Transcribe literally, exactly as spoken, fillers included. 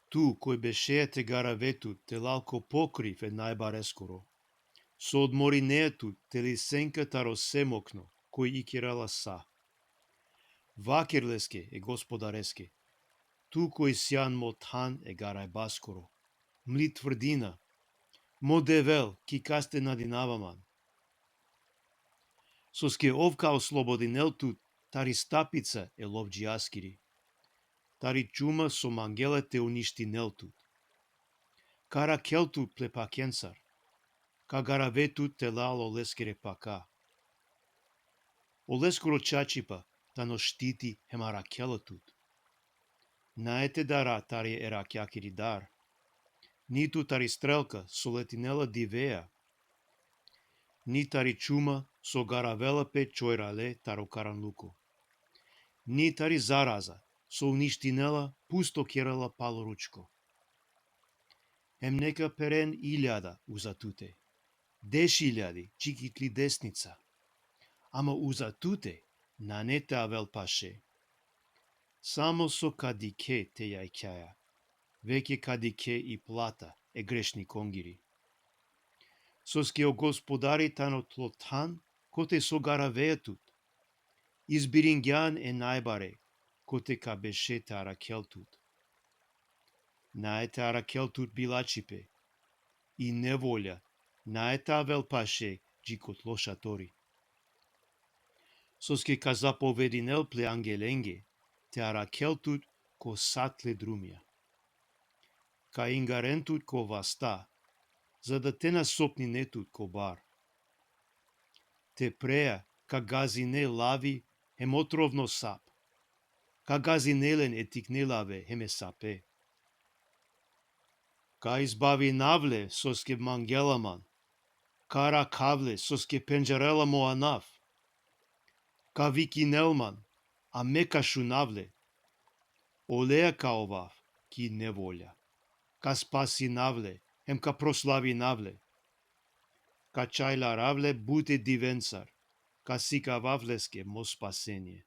Tu koj bešea te garave tut telal ko pokriv e Najbareskoro, so odmorinea tut teli senka taro semokno koj ikerela sa. Vaker leske, e Gospodareske: Tu koj sian mo than e garajbaskoro, mli tvrdina, mo Devel, ki kas te nadinava man. Soske ov ka oslobodinel tut tari stapica e lovdžijaskiri, tari čuma so mangela te uništinel tut. Ka arakhel tut ple pakencar, ka garave tut telal oleskere paka. Oleskoro čačipa tano štiti hem arakhela tut. Nae te dara tari e rakjakiri dar, nitu tari strelka so letinela divea, ni tari čuma so garavela pe čojrale taro karanluko, ni tari zaraza so uništinela pusto kerela palo ručko. Hem neka peren iljada uza tute, deš iljadi dži ki tli desnica, ama uza tute nane te avel paše. Samo so ka dikhe te jakhaja, veke ka dikhe i plata e grešnikongiri. Soske o Gospodari tano tlo than kote so garavea tut. Izbiringjan e Najbare kote ka beše te arakhel tut. Nae te arakhel tut bilačhipe, i nevolja nae te avel paše dži ko tlo šatori. Soske ka zapovedinel ple angelenge te arakhel tut ko sa tle drumja. Ka ingaren tut ko vasta, za da te na sopnine tut ko bar. Te prea ka gazine lavi hem otrovno sap, ka gazine len e tikne lave hem e sape. Ka izbavinav le soske mangela man, ka arakhav le soske pendžarela mo anav. Ka vikinel man, a me ka šunav le. Oleja ka ovav ki nevolja, ka spasinav le hem ka proslavinav le. Ka čajlarav le bute divencar, ka sikavav leske mo spasenie.